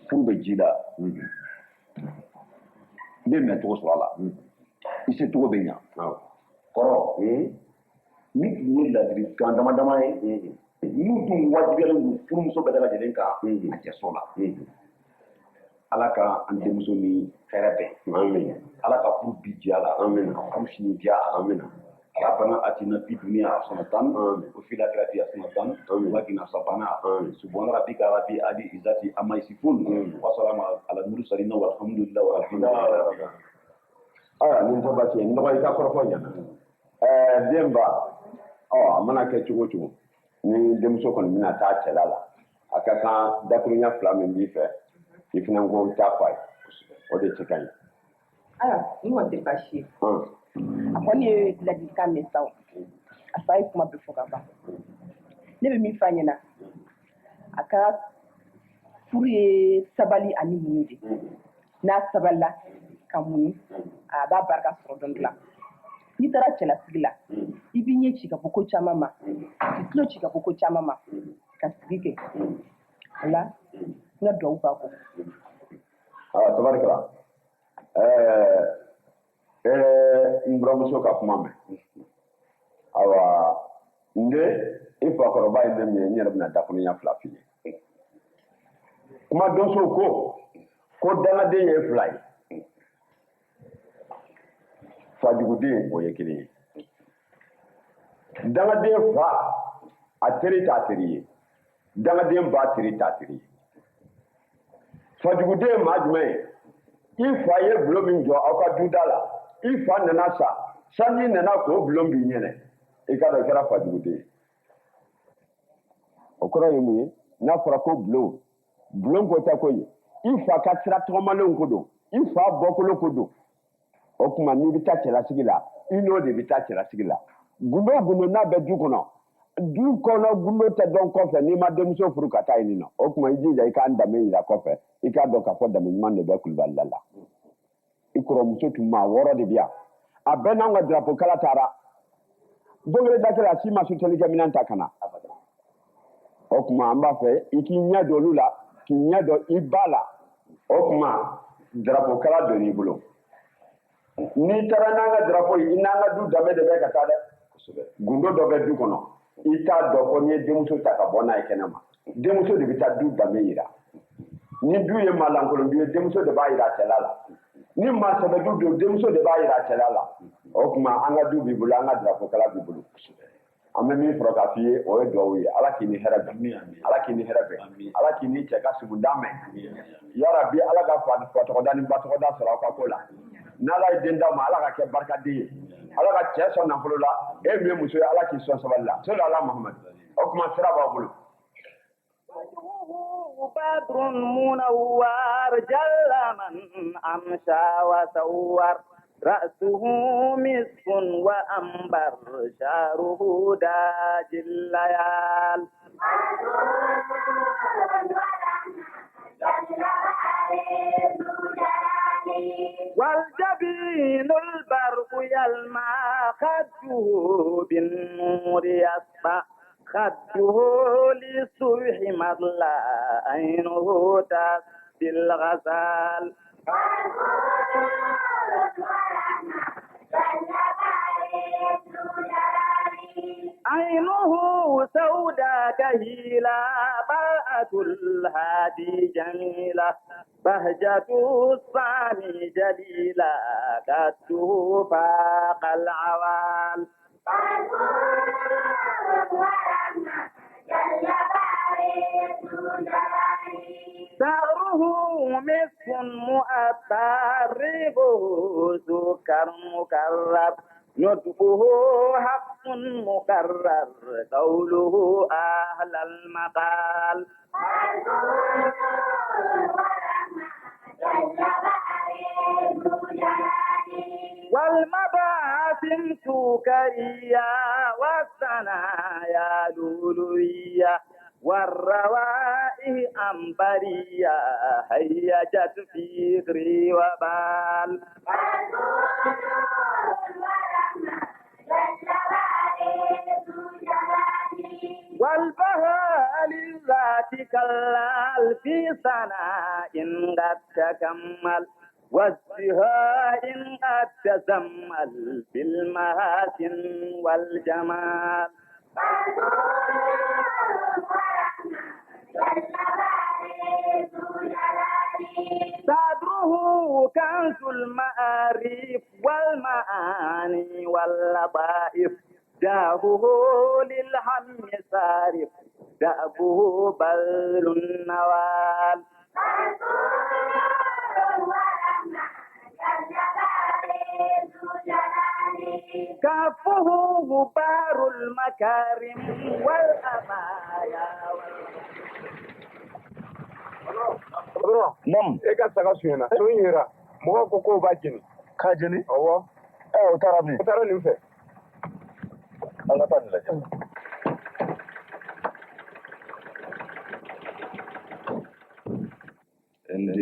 furu bɛ ji la, i bɛ minɛcogo sɔrɔ a la, i se cogo bɛ ɲa. Kɔrɔ, nin tun ye ladilikan dama dama ye n'u dun wajibiyalen don furumuso bɛɛ lajɛlen kan a cɛso la. Ala ka an denmuso ni hɛrɛ bɛn. Ala ka furu bi diya la, ka furu sini diya a la. ربنا اتنا في الدنيا حسنة وفي الآخرة حسنة وقنا عذاب النار. سبحان ربك رب العزة عما يصفون وسلام على المرسلين والحمد لله رب العالمين. Ayiwa, nin tɛ baasi ye, n dɔgɔ, i ka kɔrɔfɔ ɲɛna. Den ba, ɔ a mana kɛ cogo o cogo, ni denmuso kɔni bɛna taa cɛla la, a ka kan dakurunya fila min b'i fɛ, i fana ko t'a fɔ a ye, o de cɛ ka ɲi. Ayiwa, nin kɔni tɛ baasi ye. A kɔni ye ladilikan mɛn sa o, a fa ye kuma bɛɛ fɔ ka ban. Ne bɛ min f'a ɲɛna, a ka furu ye sabali ani muɲu de. N'a sabalila ka muɲu, a b'a barika sɔrɔ don dɔ la. N'i taara cɛlasigi la, i b'i ɲɛ ci ka bɔ ko caman ma, k'i tulo ci ka bɔ ko caman ma, ka sigi kɛ o la. N ka duwawu b'a kɔ. Aa, tabarikala. N buramuso ka kuma mɛn. Awa, n den, i fakɔrɔba ye ne min ye, n yɛrɛ bɛna dakurunya fila f'i ye. Kuma donsow ko ko dangaden ye fila ye, fajuguden o ye kelen ye. Dangaden fa, a teri t'a teri ye, dangaden ba teri t'a teri ye. Fajuguden ye maa jumɛn ye? I fa ye bulon min jɔ aw ka duda la, i fa nana sa, sanji nana k'o bulon b'i ɲɛnɛ, i k'a dɔn i kɛra fajuguden ye. O kɔrɔ ye mun ye? N'a fɔra ko bulon, bulon ko tɛ ko ye, i fa ka sira tɔgɔmalenw ko don, i fa bɔkolo ko don. O tuma n'i bɛ taa cɛlasigi la, i n'o de bɛ taa cɛlasigi la. Gundo gundo n'a bɛ du kɔnɔ, du kɔnɔ gundo tɛ dɔn kɔfɛ n'i ma denmuso furu ka taa yen nɔ. O tuma i jija i k'an danbe yira kɔfɛ, i k'a dɔn k'a fɔ danbe ɲuman de bɛ Kulubali la. I kɔrɔmuso tun maa wɔɔrɔ de bɛ yan, a bɛɛ n'anw ka drapeau kala taara don kelen da kelen, a si ma sutelikɛ minɛn ta ka na. O tuma an b'a fɛ i k'i ɲɛ don olu la, k'i ɲɛ don i ba la. O tuma drapeau kala donn'i bolo, n'i taara n'an ka drapeau ye, i n'an ka du danbe de bɛ ka taa dɛ. Gundo dɔ bɛ du kɔnɔ, i t'a dɔn fo n'i ye denmuso ta ka bɔ n'a ye kɛnɛ ma. Denmuso de bɛ taa du danbe yira. Ni du ye maa lankolon du ye, denmuso de b'a yira a cɛla la. Ni maa sɛbɛ du don, denmuso de b'a yira a cɛla la. O tuma an ka du b'i bolo, an ka darafokala b'i bolo. An bɛ min sɔrɔ k'a f'i ye, o ye duwawu ye. Ala k'i ni hɛrɛ bɛn, Ala k'i ni hɛrɛ bɛn, Ala k'i ni cɛ ka sumuda mɛn. Yarabi, Ala ka fa tɔgɔda ni ba tɔgɔda sɔrɔ aw ka ko la. N'Ala ye den d'aw ma, Ala ka kɛ barikaden ye. Ala ka cɛ sɔn nafolo la, e min ye muso ye, Ala k'i sɔn sabali la. Sɔli ala Muhamadu. O tuma sira b'aw bolo. بدر منور جل من أمشى وسور رأسه مسك وأنبر شعره داج الليال والجبين البرق يلمع خده بالنور يسطع خده للصبح مطلع عينه تسبي الغزال عينه سوداء كهيلة برأة الهادي جميلة بهجة الصاني جليلة كته فاق العوال ثغره مسك مؤطر ريقه سكر مكرر نطقه حق مقرر قوله أهل المقال والمباسم سكرية والثنايا لؤلؤية والروائح أنبرية هيجت فكري وبال والبهاء للذات كلال في ثناء قد تكمل وازدهاء قد تزمل بالمحاسن والجمال صدره كنز المعارف والمعاني واللطائف جاهه للهم صارف دأبه بذل النوال كفه غبار المكارم والأبايا. Nam, e ka saga sonyɛna, so in yera, mɔgɔw ko k'o b'a jeni. K'a jeni? Awɔ. Ɛ, o taara min? O taara nin fɛ. An ka taa nin lajɛ. N den,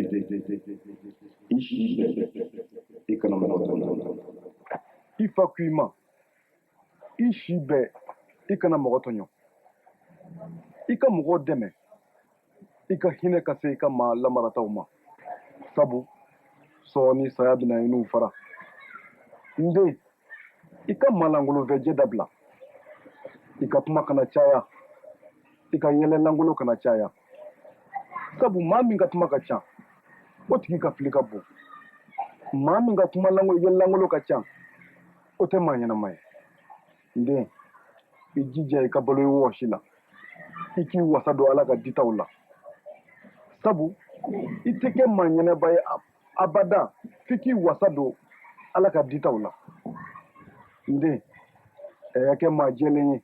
i si bɛɛ, i kana mɔgɔ tɔɲɔ. I fa ko i ma, i si bɛɛ, i kana mɔgɔ tɔɲɔ. I ka mɔgɔw dɛmɛ, i ka hinɛ ka se i ka maa lamarataw ma, sabu sɔɔni saya bɛna i n'u fara. N den, i ka maalankolonfɛjɛ dabila, i ka kuma kana caya, i ka yɛlɛ lankolon kana caya, sabu maa min ka kuma ka ca, o tigi ka fili ka bon. Maa min ka kuma yɛlɛ lankolon ka ca, o tɛ maa ɲɛnama ye. N den, i jija i ka balo i wɔsi la, i k'i wasa don Ala ka ditaw la, sabu i tɛ kɛ maa ɲɛnaba ye abada f'i k'i wasa don Ala ka ditaw la. N den, ɛ ka kɛ maa jɛlen ye,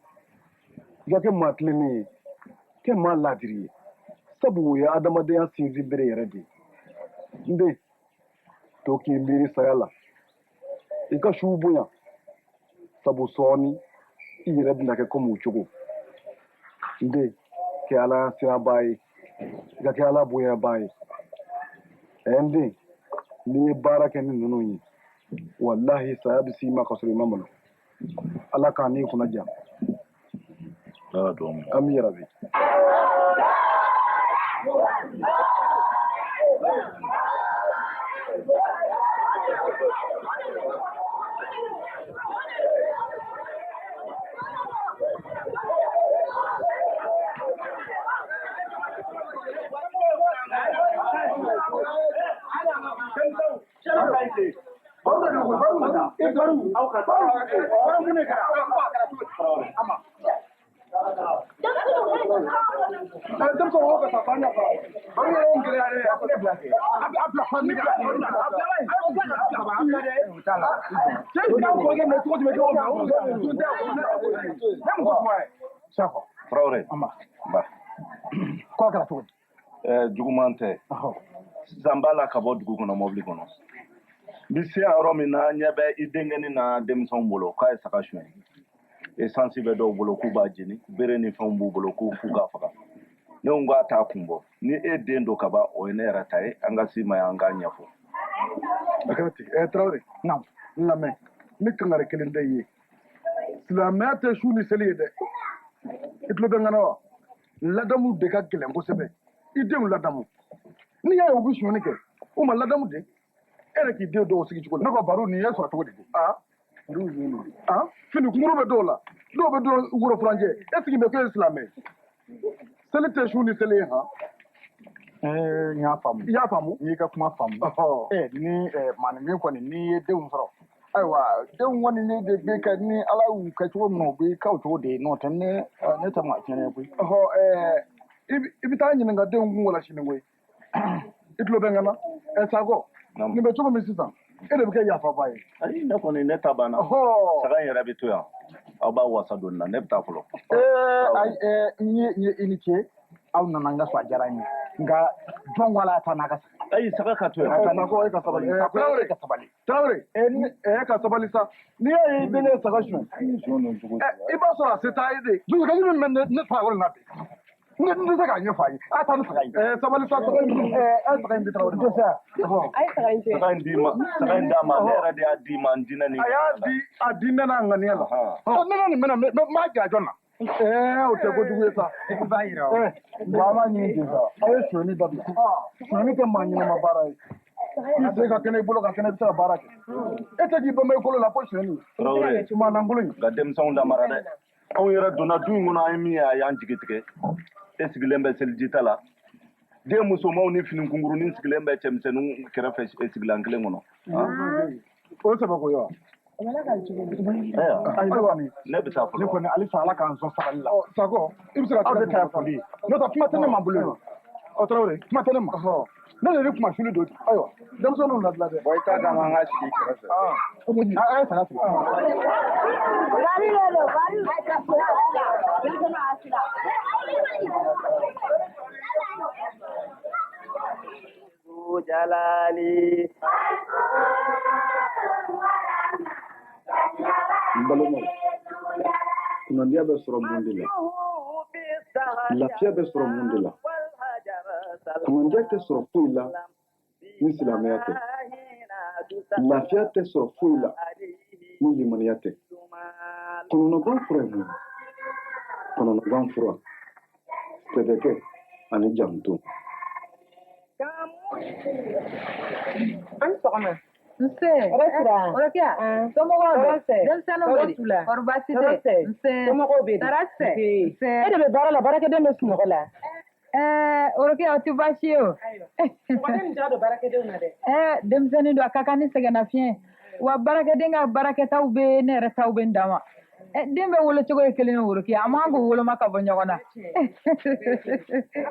i ka kɛ maa tilennen ye, kɛ maa laadiri ye, sabu o ye adamadenya sinsin bere yɛrɛ de ye. N den, to k'i miiri saya la, i ka suw bonya, sabu sɔɔni i yɛrɛ bɛna kɛ komi u cogo. N den, kɛ Ala sirabaa ye, i ka kɛ Ala bonyabaa ye. Ɛ n den, n'i ye baara kɛ ni ninnu ye, walahi saya bɛ s'i ma ka sɔrɔ i ma malo. Ala k'an n'i kunna diya. Ami yarabi. Aw ka taa mun de kɛra? Ama. Denmisɛnw aw ka taa fan ɲɛfɛ. Baro yɛrɛ ye gɛlɛya dɛ. A bila fan min kan. Cɛ in t'an kɔrɔkɛ minɛ cogo jumɛn kɛ o ma? Ne mun ko kuma ye? Sakɔ. Traoré. Ama. Ba. K'a kɛra cogo di? Juguman tɛ. Sisan n b'a la ka bɔ dugu kɔnɔ mɔbili kɔnɔ. N bɛ se yan yɔrɔ min na, ɲɛ bɛ i denkɛnin na denmisɛnw bolo k'a ye saga suɲɛ. Esansi bɛ dɔw bolo k'u b'a jeni, bere ni fɛnw b'u bolo k'u f'u k'a faga. Ne ko n k'a t'a kun bɔ. Ni e den don kaban, o ye ne yɛrɛ ta ye, an ka s'i ma yan an k'a ɲɛfɔ. A kɛra ten. Traoré, naam, n lamɛn. N bɛ kangari kelen da i ye. Silamɛya tɛ su ni seli ye dɛ. I tulo bɛ n kan na wa? Ladamu de ka gɛlɛn kosɛbɛ. I denw ladamu. N'i y'a ye u bɛ sonyɛni kɛ, u ma ladamu de. E yɛrɛ k'i den dɔw sigi cogo la. Ne ko baro nin ye sɔrɔ cogo di? Fini kunkuru bɛ dɔw la, dɔw bɛ dɔw woro furancɛ. E sigi bɛ k'e ye silamɛ ye. Seli tɛ su ni seli ye han. N y'a faamu. I y'a faamu? N y'i ka kuma faamu. Ni maaninfin kɔni n'i ye denw sɔrɔ, ayiwa denw kɔni ne de bɛ kɛ ni Ala y'u kɛ cogo min na u bɛ kɛ o cogo de ye, n'o tɛ ne tɛ maa tiɲɛnen ye koyi. I bɛ taa ɲininka denw kun wala sini koyi. I tulo bɛ n kan na? Sakɔ, nin bɛ cogo min sisan, e de bɛ kɛ yafaba ye. Ayi, ne kɔni ne ta banna. Saga in yɛrɛ bɛ to yan. Aw b'a wasa don na, ne bɛ taa fɔlɔ. Ayi, n ye i ni ce, aw nana n ka so, a diyara n ye. Nka jɔn ko Ala ta n'a ka saga. Ayi, saga ka to yan. Sakɔ, e ka sabali. Traoré, ka sabali. Traoré, e ka sabali sa. N'i y'a ye i denkɛ ye saga suɲɛ, i b'a sɔrɔ a se t'a ye de. Dusukasi min bɛ ne Traoré la bi, ne tɛ se k'a ɲɛfɔ a ye. A taa ni saga ye. Sabali sa, saga in saga in di Traoré ma. A ye saga in to yen. Saga in d'i ma, saga in d'a ma, ne yɛrɛ de y'a d'i ma n diinɛ ni. A y'a di a diinɛ n'a ŋaniya la. Ne ka nin mɛnna, n m'a jira jɔn na. O tɛ kojugu ye sa. I b'a yira o. Bon, an b'a ɲini ten sa. Aw ye sonyɛni dabila. Sonyɛni tɛ maa ɲɛnama baara ye. I sen ka kɛnɛ, i bolo ka kɛnɛ, i bɛ se ka baara kɛ. E tɛ k'i banba i kolo la fo sonyɛni. Traoré, maa lankolon in. Nka denmisɛnw lamara dɛ. Anw yɛrɛ donna du in kɔnɔ, an ye min ye, a y'an jigi tigɛ. E sigilen bɛ selijita la. Den musomanw ni fini kunkurunin sigilen bɛ cɛmisɛnninw kɛrɛfɛ sigilan kelen kɔnɔ. O ye sɛbɛko ye wa? Ayiwa, ne bɛ taa fɔlɔ. Ne kɔni halisa Ala k'an sɔn sabali la. Sakɔ, i bɛ se ka aw de ta ye foli ye. N'o tɛ kuma tɛ ne ma bolo ye. Traoré, kuma tɛ ne ma. Ne de ni kuma suli don. Ayiwa, denmisɛnninw labila dɛ. Bon, i t'a d'an ma, an ka sigi kɛrɛfɛ. A ye saga sigi. Jalali. N balimaw, kunnandiya bɛ sɔrɔ mun de la? Lafiya bɛ sɔrɔ mun de la? Kunnandiya tɛ sɔrɔ foyi la ni silamɛya tɛ. Lafiya tɛ sɔrɔ foyi la ni limaniya tɛ. Kɔnɔnagwan fura ye mun ye? Kɔnɔnagwan fura, sɛbɛkɛ ani janto. An sɔgɔma. Nse. Orokiya. Somɔgɔw bɛ di? Denmisɛnninw bɛ di? Kɔri baasi tɛ? Nse. Somɔgɔw bɛ di? Tɔɔrɔ tɛ? Nse. E de bɛ baara la, baarakɛden bɛ sunɔgɔ la. Orokiya, o tɛ baasi ye o. Mɔgɔ tɛ nin ja don baarakɛdenw na dɛ. Denmisɛnnin don, a ka kan ni sɛgɛnnafiɲɛ. Wa baarakɛden ka baarakɛtaw bɛ ne yɛrɛ taw bɛ n dan ma. Den bɛ wolo cogo ye kelen ye Orokiya, a man k'o woloma ka bɔ ɲɔgɔn na.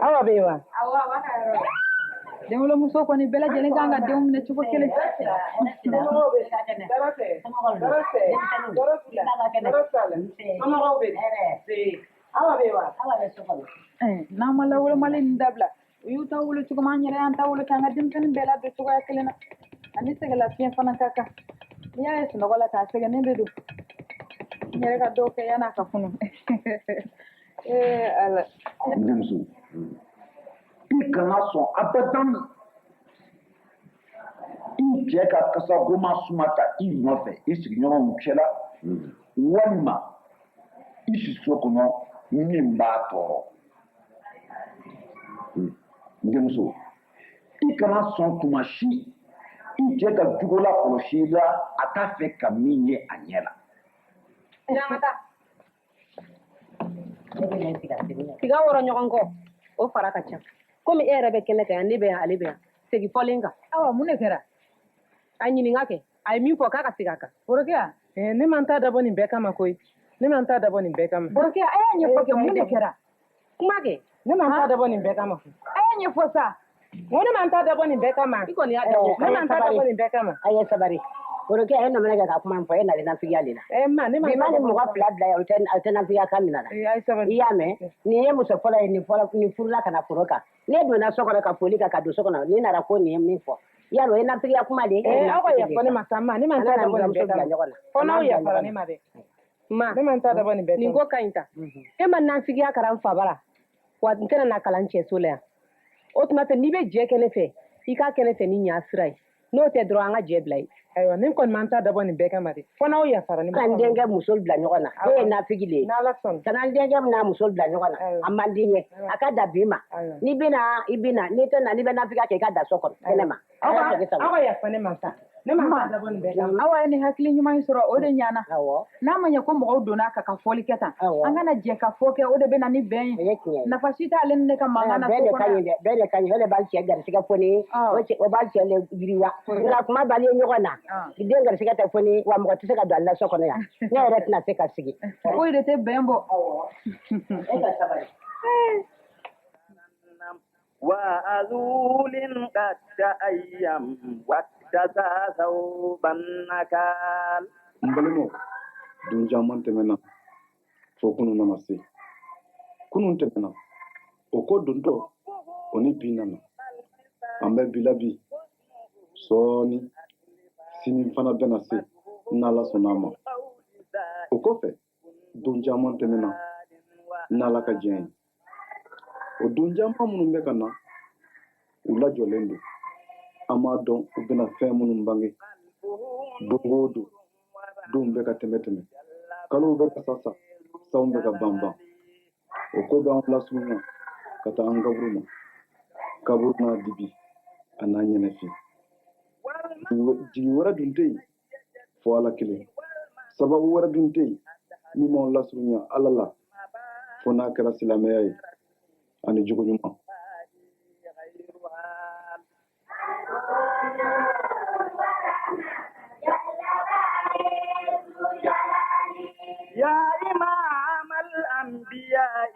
Awa bɛ yen wa? Awɔ, a b'a ka yɔrɔ la. Denwolomuso kɔni bɛɛ lajɛlen kan ka denw minɛ cogo kelen. N'an ma lawolomali nin dabila, u y'u ta wolo cogo min, an yɛrɛ y'an ta wolo k'an ka denmisɛnnin bɛɛ ladon cogoya kelen na. Ani sɛgɛnlafiɲɛ fana ka kan. N'i y'a ye sunɔgɔ la k'a sɛgɛnnen de don. N yɛrɛ ka dɔw kɛ yan'a ka funu. Ala. N denmuso, i kana sɔn abadan i cɛ ka kasagoma suma ta i nɔfɛ i sigiɲɔgɔnw cɛla, walima i siso kɔnɔ min b'a tɔɔrɔ. N denmuso, i kana sɔn tuma si i cɛ ka jugola kɔlɔsi i la, a t'a fɛ ka min ye a ɲɛ la. Tiga wɔrɔ ɲɔgɔn kɔ, o fara ka ca. Komi e yɛrɛ bɛ kɛnɛ kan yan, ne bɛ yan, ale bɛ yan. Segin fɔlen kan. Awa, mun de kɛra? A ɲininka kɛ. A ye min fɔ k'a ka segin a kan. Worokiya. Ne ma n ta dabɔ nin bɛɛ kama koyi. Ne ma n ta dabɔ nin bɛɛ kama. Worokiya, a y'a ɲɛfɔ kɛ, mun de kɛra? Kuma kɛ. Ne ma n ta dabɔ nin bɛɛ kama. A y'a ɲɛfɔ sa. N ko ne ma n ta dabɔ nin bɛɛ kama. I kɔni y'a dabɔ. Ne ma n ta dabɔ nin bɛɛ kama. A ye sabari. Worokiya, e nana kɛ ka kuma min fɔ, e nana nafigiya de la. Ma, ne ma. Bi ma ni mɔgɔ fila bila yan, o tɛ nafigiya kan min na. Ayi sabali. I y'a mɛn? Nin ye muso fɔlɔ ye, nin furula ka na foro kan. Ne donna so kɔnɔ ka foli kɛ ka don so kɔnɔ, ni nana ko nin ye min fɔ. Yalo, e nafigiya kuma de. Aw ka yafa ne ma sa, ma, ne ma n ta dabɔ nin bɛɛ kama. Fo n'aw yafara ne ma dɛ. Ma, ne ma n ta dabɔ nin bɛɛ kama. Nin ko ka ɲi ta. E ma nafigiya kalan fa bara. Wa n tɛna na kalan cɛso la yan. O tuma fɛ, n'i bɛ jɛ kɛ ne fɛ, i k'a kɛ ne fɛ ni ɲa sira ye. N'o tɛ dɔrɔn, an ka jɛ bila ye. Ayiwa, ne kɔni ma n ta dabɔ nin bɛɛ kama dɛ. Fo n'aw yafara ne ma. Ka n denkɛ muso bila ɲɔgɔn na. O ye nafigi de ye. N'Ala sɔnna. Kana n denkɛ n'a muso bila ɲɔgɔn na. A man di n ye. A ka da bi ma. N'i bɛna, i bɛna. N'i tɛ na, n'i bɛ nafigiya kɛ, i ka da so kɔnɔ. Kɛnɛ ma. Aw ka yafa ne ma sa. Ne ma n ta dabɔ nin bɛɛ kama. Awa ye nin hakili ɲuman in sɔrɔ, o de ɲana. N'a ma ɲɛ ko mɔgɔw donna a kan ka fɔli kɛ tan, an kana jɛ ka fɔ kɛ, o de bɛ na ni bɛn ye. Nafa si t'ale ni ne ka mankan na so kɔnɔ. Bɛɛ de ka ɲi, o de b'a cɛ garisigɛ foni, o b'a cɛ le yiriwa. Nka kuma bali ye ɲɔgɔn na, den garisigɛ tɛ foni, wa mɔgɔ tɛ se ka don ale la so kɔnɔ yan. Ne yɛrɛ tɛna se ka sigi. Foyi de tɛ bɛn bɔ. E ka sabali. وأذول قد تأيم واكتسى ثوب النكال. N balimaw, don caman tɛmɛna fo kunun nana se. Kunun tɛmɛna, o ko dontɔ, o ni bi nana. An bɛ bi la bi, sɔɔni sini fana bɛna se, n'Ala sɔnna a ma. O kɔfɛ, don caman tɛmɛna, n'Ala ka diɲɛ ye. O don caman minnu bɛ ka na, u lajɔlen don. An b'a dɔn u bɛna fɛn minnu bange. Don o don, donw bɛ ka tɛmɛ tɛmɛ. Kalow bɛ ka sa sa, sanw bɛ ka ban ban. O ko bɛ an lasurunya ka taa an kaburu ma. Kaburu n'a dibi, a n'a ɲɛnɛfin. Jigi wɛrɛ dun tɛ yen fo Ala kelen. Sababu wɛrɛ dun tɛ yen min b'anw lasurunya Ala la fo n'a kɛra silamɛya ye ani jogo ɲuman. يا إمام الأنبياء،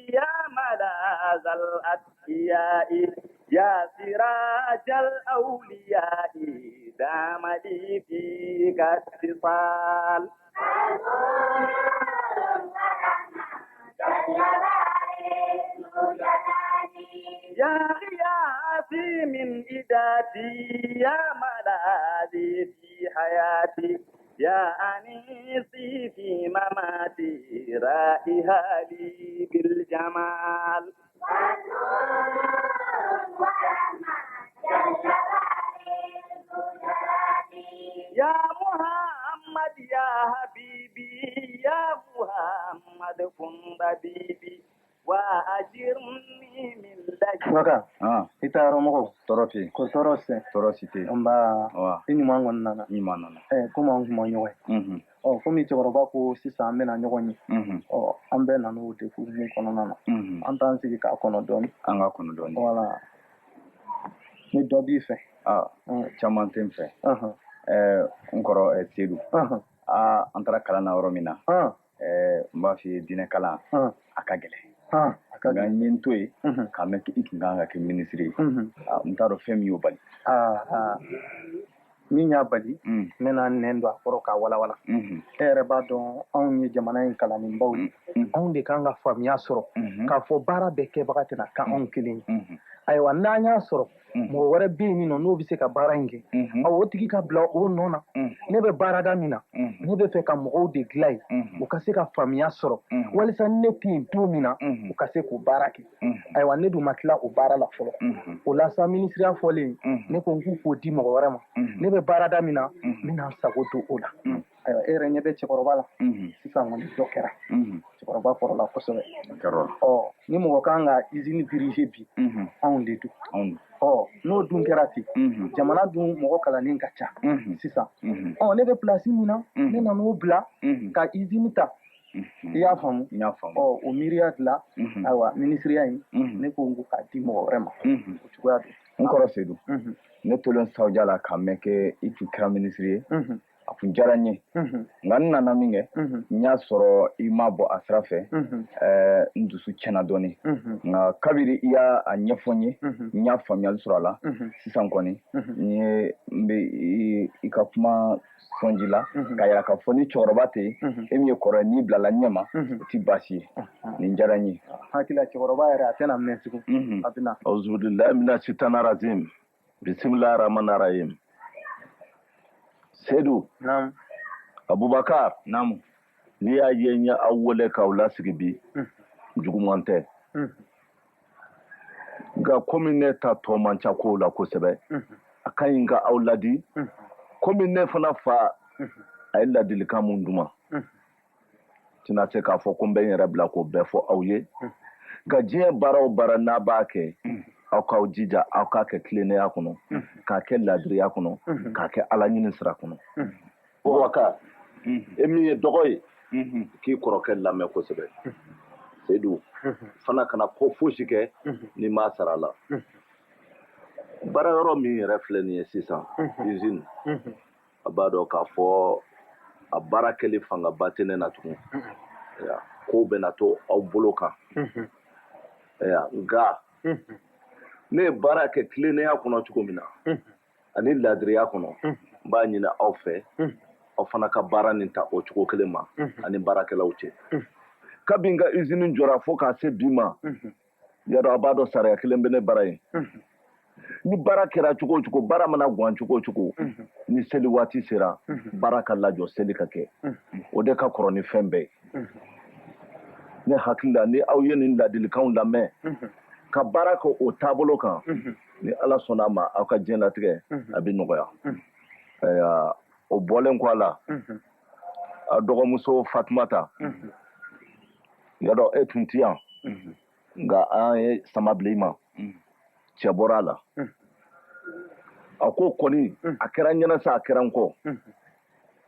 يا ملاذ الأتقياء، يا سراج الأولياء، دام لي فيك اتصال. يا غياثي من إداتي، يا ملاذي في حياتي، يا أنيسي في مماتي، رائها لي بالجمال. يا محمد يا حبيبي، يا محمد كن طبيبي وأجرني من لجنة. Waka, i ta yɔrɔ mɔgɔw? Tɔɔrɔ tɛ yen. Ko tɔɔrɔ tɛ. Tɔɔrɔ si tɛ yen. Nba, i ɲuman kɔni nana. I ɲuman nana. Komi an kun ma ɲɔgɔn ye. Ɔ, komi cɛkɔrɔba ko sisan an bɛna ɲɔgɔn ye. Ɔ, an bɛɛ nan'o degun mun kɔnɔna na. An t'an sigi k'a kɔnɔ dɔɔni. An k'a kɔnɔ dɔɔni. Wala. Ni dɔ b'i fɛ. Aa, caman tɛ n fɛ. N kɔrɔ Sedu. Aa, an taara kalan na yɔrɔ min na. N b'a f'i ye, diinɛ kalan, a ka gɛlɛn. Nka n ye n to yen k'a mɛn i tun kan ka kɛ minisiri ye. N t'a dɔn fɛn min y'o bali. Min y'a bali, n bɛna nɛn don a kɔrɔ k'a walawala. E yɛrɛ b'a dɔn, anw ye jamana in kalannibaw ye. Anw de kan ka faamuya sɔrɔ k'a fɔ baara bɛɛ kɛbaga tɛna kan anw kelen ye. Ayiwa, n'an y'a sɔrɔ mɔgɔ wɛrɛ bɛ yen nɔ n'o bɛ se ka baara in kɛ, o tigi ka bila o nɔ na. Ne bɛ baarada min na, ne bɛ fɛ ka mɔgɔw de dilan yen, u ka se ka faamuya sɔrɔ walisa ne tɛ yen don min na, u ka se k'o baara kɛ. Ayiwa, ne dun ma tila o baara la fɔlɔ. O la sa, minisiriya fɔlen, ne ko n k'u k'o di mɔgɔ wɛrɛ ma. Ne bɛ baarada min na, n bɛna n sago don o la. Ayiwa, e yɛrɛ ɲɛ bɛ cɛkɔrɔba la sisan kɔni, dɔ kɛra, cɛkɔrɔba kɔrɔla kosɛbɛ. Ɔ, ni mɔgɔ kan ka usine diriger bi, anw de don. Ɔ, n'o dun kɛra ten, jamana dun mɔgɔ kalannen ka ca sisan. Ɔ, ne bɛ place min na, ne nan'o bila ka usine ta. I y'a faamu? N y'a faamu. Ɔ, o miiriya de la, ayiwa, minisiriya in, ne ko n ko k'a di mɔgɔ wɛrɛ ma, o cogoya don. N kɔrɔ Sedu, ne tolen Sawuja la k'a mɛn kɛ i tun kɛra minisiri ye, a kun diyara n ye. Nka n nana min kɛ, n y'a sɔrɔ i ma bɔ a sira fɛ, n dusu tiɲɛna dɔɔni. Nka kabiri i y'a ɲɛfɔ n ye, n y'a faamuyali sɔrɔ a la. Sisan kɔni, n ye n bɛ i ka kuma sɔnji la k'a yira k'a fɔ ni cɛkɔrɔba tɛ yen, e min ye kɔrɔ ye, n'i bilala ɲɛ ma, o ti baasi ye. Nin diyara n ye. Hakili la, cɛkɔrɔba yɛrɛ, a tɛna mɛn tugun, a bɛ na. Auzubillahi mina shaitani rajim. Bismillahir rahmanir rahim. Sedu. Naam. Abubakar. Naamu. N'i y'a ye n ye aw wele k'aw lasigi bi, juguman tɛ. Nka komi ne ta tɔ man ca kow la kosɛbɛ, a ka ɲi ka aw ladi. Komi ne fana fa a ye ladilikan mun d'u ma, tɛna se k'a fɔ ko n bɛ n yɛrɛ bila k'o bɛɛ fɔ aw ye. Nka diɲɛ baara o baara n'a b'a kɛ, aw k'aw jija, aw k'a kɛ tilennenya kɔnɔ, k'a kɛ ladiriya kɔnɔ, k'a kɛ ala ɲini sira kɔnɔ. Bubakar, e min ye dɔgɔ ye, k'i kɔrɔkɛ lamɛn kosɛbɛ. Sedu fana kana ko fosi kɛ n'i m'a sara la. Baara yɔrɔ min yɛrɛ filɛ nin ye sisan, usine, a b'a dɔn k'a fɔ a baara kɛli fangaba tɛ ne na tugun. Kow bɛna to aw bolo kan. Nka ne ye baara kɛ tilennenya kɔnɔ cogo min na ani ladiriya kɔnɔ, n b'a ɲini aw fɛ, aw fana ka baara nin ta o cogo kelen ma ani baarakɛlaw cɛ. Kabi n ka usine jɔra fo k'a se bi ma, yadɔ a b'a dɔn sariya kelen bɛ ne bara yen. Ni baara kɛra cogo o cogo, baara mana gan cogo o cogo, ni seli waati sera, baara ka lajɔ, seli ka kɛ. O de ka kɔrɔ ni fɛn bɛɛ ye. Ne hakili la, ni aw ye nin ladilikanw lamɛn ka baara kɛ o taabolo kan, ni Ala sɔnna a ma, aw ka diɲɛlatigɛ a bɛ nɔgɔya. Ayiwa, o bɔlen kɔ a la, a dɔgɔmuso Fatumata, yadɔ e tun ti yan, nka an ye sama bila i ma, cɛ bɔra a la. A ko kɔni a kɛra n ɲɛna sa, a kɛra n kɔ.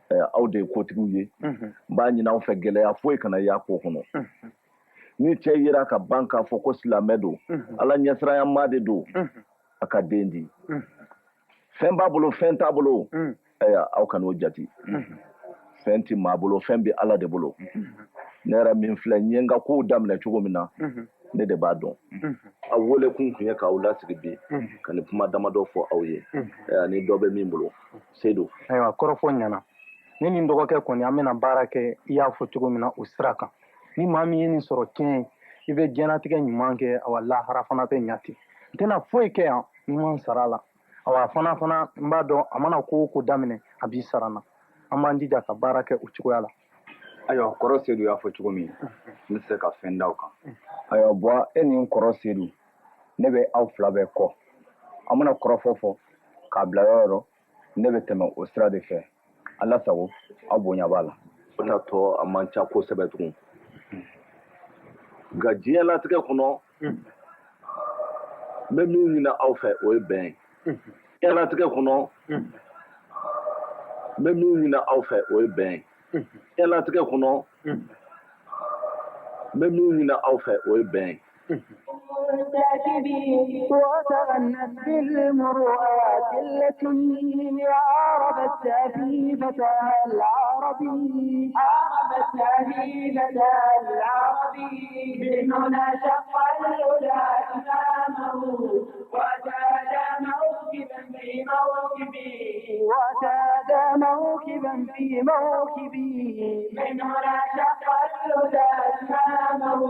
Aw de ye kotigiw ye. N b'a ɲini aw fɛ, gɛlɛya foyi kana y'a ko kɔnɔ. Ni cɛ yera ka ban k'a fɔ ko silamɛ don, Ala ɲɛsiranyama de don, a ka den di. Fɛn b'a bolo, fɛn t'a bolo, ayiwa, aw kan'o jati. Fɛn ti maa bolo, fɛn bɛ Ala de bolo. Ne yɛrɛ min filɛ, n ye n ka kow daminɛ cogo min na, ne de b'a dɔn. Aw wele kun tun ye k'aw lasigi bi ka nin kuma damadɔ fɔ aw ye. Ni dɔ bɛ min bolo, Sedu. Ayiwa, kɔrɔfɔ ɲɛna. Ne ni n dɔgɔkɛ kɔni, an bɛna baara kɛ i y'a fɔ cogo min na, o sira kan. Ni maa min ye nin sɔrɔ tiɲɛ ye, i bɛ diɲɛlatigɛ ɲuman kɛ, awa, lahara fana bɛ ɲa ten. N tɛna foyi kɛ yan ni ma n sara la. Awa, fana n b'a dɔn, a mana ko o ko daminɛ, a b'i sara na. An b'an jija ka baara kɛ o cogoya la. Ayiwa, kɔrɔ Sedu y'a fɔ cogo min, n tɛ se ka fɛn da o kan. Ayiwa, Buwa, e ni n kɔrɔ Sedu, ne bɛ aw fila bɛɛ kɔ. An mana kɔrɔfɔ fɔ k'a bila yɔrɔ o yɔrɔ, ne bɛ tɛmɛ o sira de fɛ. Ala sago, aw bonya b'a la. O ta tɔ a man ca kosɛbɛ tugun. Nka diɲɛlatigɛ kɔnɔ, n bɛ min ɲini aw fɛ, o ye bɛn ye. Diɲɛlatigɛ kɔnɔ, n bɛ min ɲini aw fɛ, o ye bɛn ye. Diɲɛlatigɛ kɔnɔ, n bɛ min ɲini aw fɛ, o ye bɛn ye. وتغنت بالمروءات التي عرفت في فتاها العربي، عرفت في فتاها العربي. من هنا شق العلا إمامه وزاد موكبا في موكبه، وزاد موكبا في موكبه. من هنا شق العلا إمامه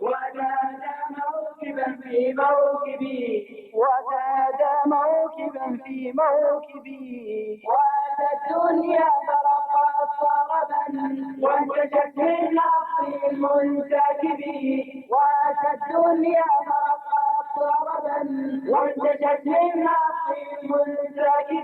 وزاد موكبا في موكبه، وزاد موكبا في موكبه. وأتى الدنيا فرقت طربا وانتشت من أصل المنتكب، وأتى الدنيا فرقت